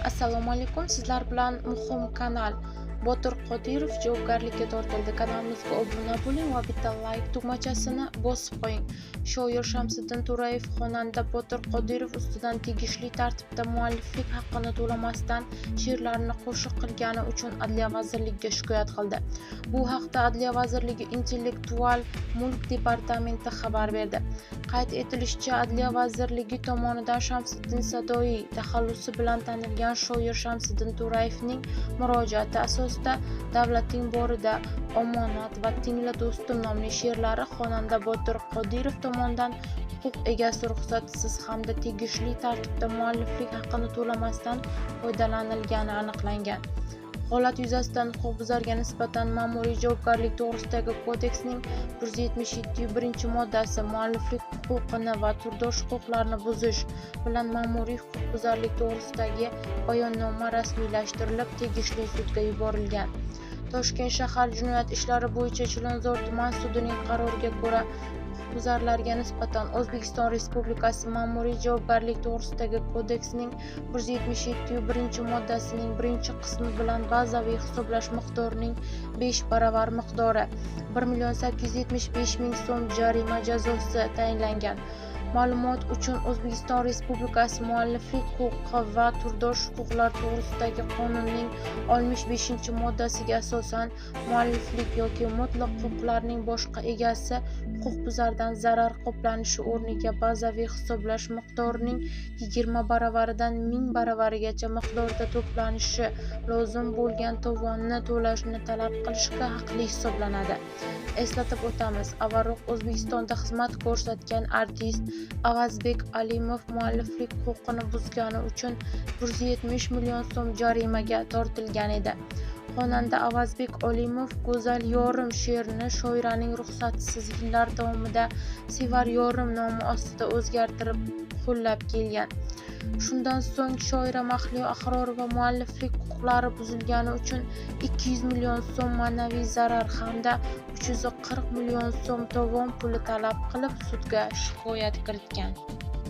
Assalomu alaykum, sizlar bilan muhim kanal Botir Qodirov javobgarlikka tortildi. Kanalimizga obuna bo'ling va bitta like tugmachasini bosib qo'ying. Shoir Shamsiddin To'rayev xonanda Botir Qodirov ustidan tegishli tartibda mualliflik haqqini to'lamasdan she'rlarini qo'shiq qilgani uchun Adliya vazirligiga shikoyat qildi. Bu haqda Adliya vazirligi Intellektual mulk departamenti xabar berdi. Qayd etilishicha, Adliya vazirligi tomonidan Shamsiddin Sadoiy taxallusi bilan tanilgan shoir Shamsiddin To'rayevning murojaati asosida Davlating borida, Omonat va Tingla do'stim nomli she'rlari xonanda Botir Qodirov tomonidan huquq egasi ruxsatisiz hamda tegishli tartibda mualliflik haqqini to'lamasdan foydalanilgani aniqlangan. Holat yuzasidan huquqbuzarga nisbatan Ma'muriy javobgarlik to'g'risidagi kodeksning 177.1-moddasi mualliflik huquqini va turdosh huquqlarini buzish bilan ma'muriy huquqbuzarlik to'g'risidagi bayonnoma rasmiylashtirilib, tegishli sudga yuborilgan. Toshkent shahar jinoyat ishlari bo'yicha Chilonzor tuman sudining qaroriga ko'ra, huquqbuzarlarga nisbatan O'zbekiston Respublikasi Ma'muriy javobgarlik to'g'risidagi kodeksning 177.1-moddasining 1-qismi bilan bazaviy hisoblash miqdorining 5 baravar miqdori 1 875 000 so'm jarima jazosi tayinlangan. Ma'lumot uchun, O'zbekiston Respublikasi Mualliflik huquqi va turdosh huquqlar to'g'risidagi qonunning 65-moddasiga asosan mualliflik yoki mutlaq huquqlarning boshqa egasi huquqbuzardan zarar qoplanishi o'rniga bazaviy hisoblash miqdorining 20 baravaridan 1000 baravarigacha miqdorda to'planishi lozim bo'lgan tovonni to'lashni talab qilishga haqli hisoblanadi. Eslatib o'tamiz, avvalroq O'zbekistonda xizmat ko'rsatgan artist Avazbek Alimov mualliflik huquqini buzgani uchun 170 million so'm jarimaga tortilgan edi. Xonanda Avazbek Olimov "Go'zal yorim" she'rini shoiraning ruxsatisiz yillar davomida "Sevar yorim" nomi ostida o'zgartirib qo'llab kelgan. Shundan so'ng shoira Mahliyo Ahrorova mualliflik huquqlari buzilgani uchun 200 million so'm ma'naviy zarar hamda 340 million so'm tovon puli talab qilib, sudga shikoyat kiritgan.